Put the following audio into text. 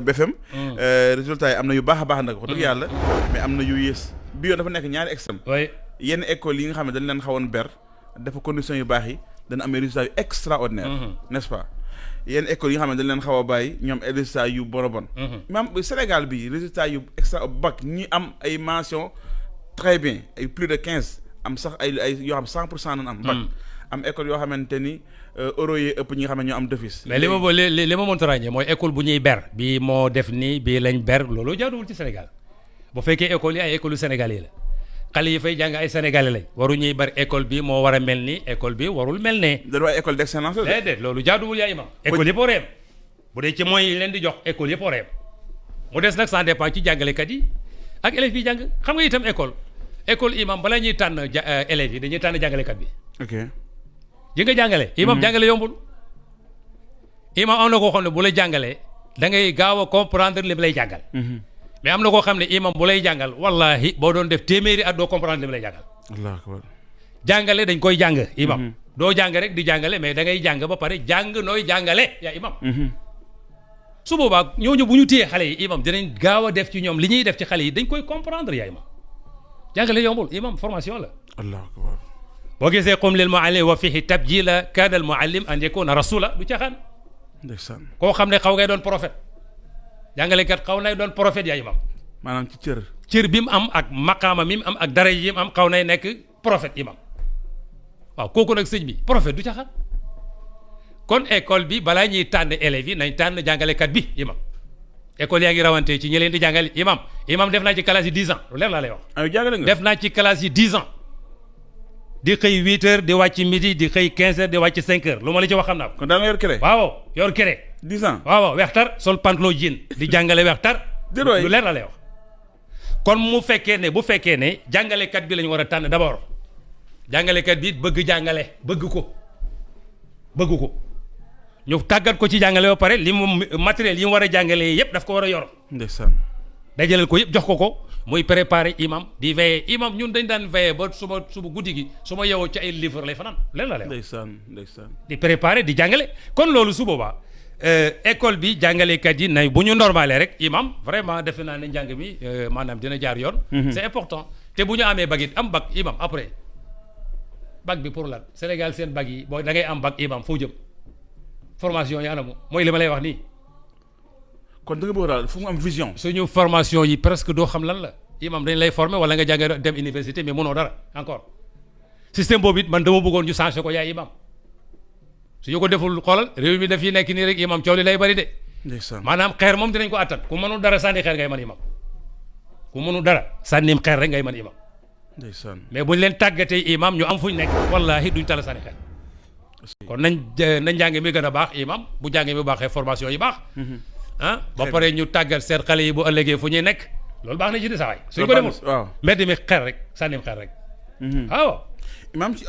BFM résultat yi am na yu baax a baax nag wax dëgg yàlla mais am na yu yées bi yoon dafa nekk ñaari extrême yenn école yi nga xam ne dañ leen xawoon ber dafa conditions yu baax yi dana amee résultats yu extraordinaire n'est-ce pas yenn école yi nga xam ne dañ leen xaw a bàyyi ñoom ay résultats yu bon même Sénégal bi résultats yu extra bac ñi am ay mention très bien ay plus de 15 am sax ay yoo xam 100% nañ am bac am école yoo xamante ni euro yi ëpp ñi nga xam ne ñoo am defis mais li ma mënta ràññee mooy école bu ñuy ber bii moo def nii bii lañ ber loolu jaaduwul ci Sénégal bu fekkee école yi ay école yu sénégalais la xale yi fay jàng ay sénégalais lañ waru ñuy ber école bi moo war a mel ni école bi warul mel ne dañu wax école d'excellence la déedéet loolu jaaduwul yaa imam école yëpp war a yem bu dee ci moyens yi leen di jox école yëpp war a yem mu des nag ça dépend ci jàngalekat yi ak élèves yi jàng xam nga itam école imam balaa ñuy tànn élèves yi dañuy tànn jàngalekat bi ok ji nga jàngale imam jàngale yombul imam am na koo xam ne bu lay jàngalee da ngay gaaw a comprendre li mu lay jàngal mais am na koo xam ne imam bu lay jàngal wallahi boo doon def téeméeri at doo comprendre li mu lay jàngal Allahu akbar jàngale dañ koy jàng imam doo jàng rek di jàngale mais da ngay jàng ba pare jàng nooy jàngale yaa imam su boobaa ñooñu bu ñu téyee xale yi imam dinañ gaaw a def ci ñoom li ñuy def ci xale yi dañ koy comprendre yaa imam jàngale yombul imam formation la Allahu akbar boo gisee qum lil muallim wa fihi tabjila kaana al muallim an yakuna rasula du caaxaan ndeysaan koo xam ne xaw ngay doon prophète jàngalekat xaw nay doon prophète yaa imam maanaam ci cër bi mu am ak maqaama mi mu am ak dara yi mu am xaw nay nekk prophète imam waaw kooku nag sëñ bi prophète du caaxaan kon école bi balaa ñuy tànn élèves yi nañ tànn jàngalekat bi imam école yaa ngi rawante ci ñi leen di jàngale imam def naa ci classe yi 10 ans lu leer laa lay wax ay jàngale nga def naa ci classe yi 10 ans di xëy 8 heures di wàcc midi di xëy 15 heures di wàcc 5 heures lu ma la ci wax xam naa ko. kon daa nga yor cré. waaw yor cré. 10 ans waaw weextar sol pantalon jean di jàngale weextar. déedéet lu leer la lay wax. kon bu fekkee ne jàngalekat bi lañu war a tànn d'abord jàngalekat bi bëgg jàngale bëgg ko ñu tàggat ko ci jàngale ba pare li mu matériel yi mu war a jàngalee yépp daf ko war a yor. ndeysaan dajaleel ko yëpp jox ko muy préparer imam di veiller imam ñun dañ daan veiller ba suba guddi gi su ma yeewoo ci ay livre lay fanaan leen la lay ndeysaan di préparer di jàngale kon loolu su boobaa école bi jàngalekat yi nay bu ñu normalé rek imam vraiment defe naa ne njàng mi maanaam dina jaar yoon c'est important te bu ñu amee bac it am bac imam après bac bi pour lan Sénégal seen bac yi boo da ngay am bac imam foo jëm formation yi anamu mooy li ma lay wax nii kon da nga bëgg daal fu mu am vision. suñu formation yi presque doo xam lan la imam dañ lay former wala nga jàngee dem université mais mënoo dara encore système boobu it man dama bëggoon ñu changer ko yaay imam suñu ko deful xoolal réew mi daf yi nekk nii rek imam coow li lay bari de. ndeysaan maanaam xeer moom dinañ ko attan ku mënul dara sànni xeer ngay mën imam ku mënul dara sànnim xeer rek ngay mën imam. ndeysaan mais buñ leen tàggatee imam ñu am fuñ nekk wallahi duñ tala sànni xeer. kon nañ njàng mi gën a baax imam bu njàng mi baaxee formation yi baax. ba pare ñu tàggat seen xale yi bu ëllëgee fu ñuy nekk loolu baax na ci di sawaay suñ ko demul mbedd mi xeer rek sànnim xeer rek waaw imam ci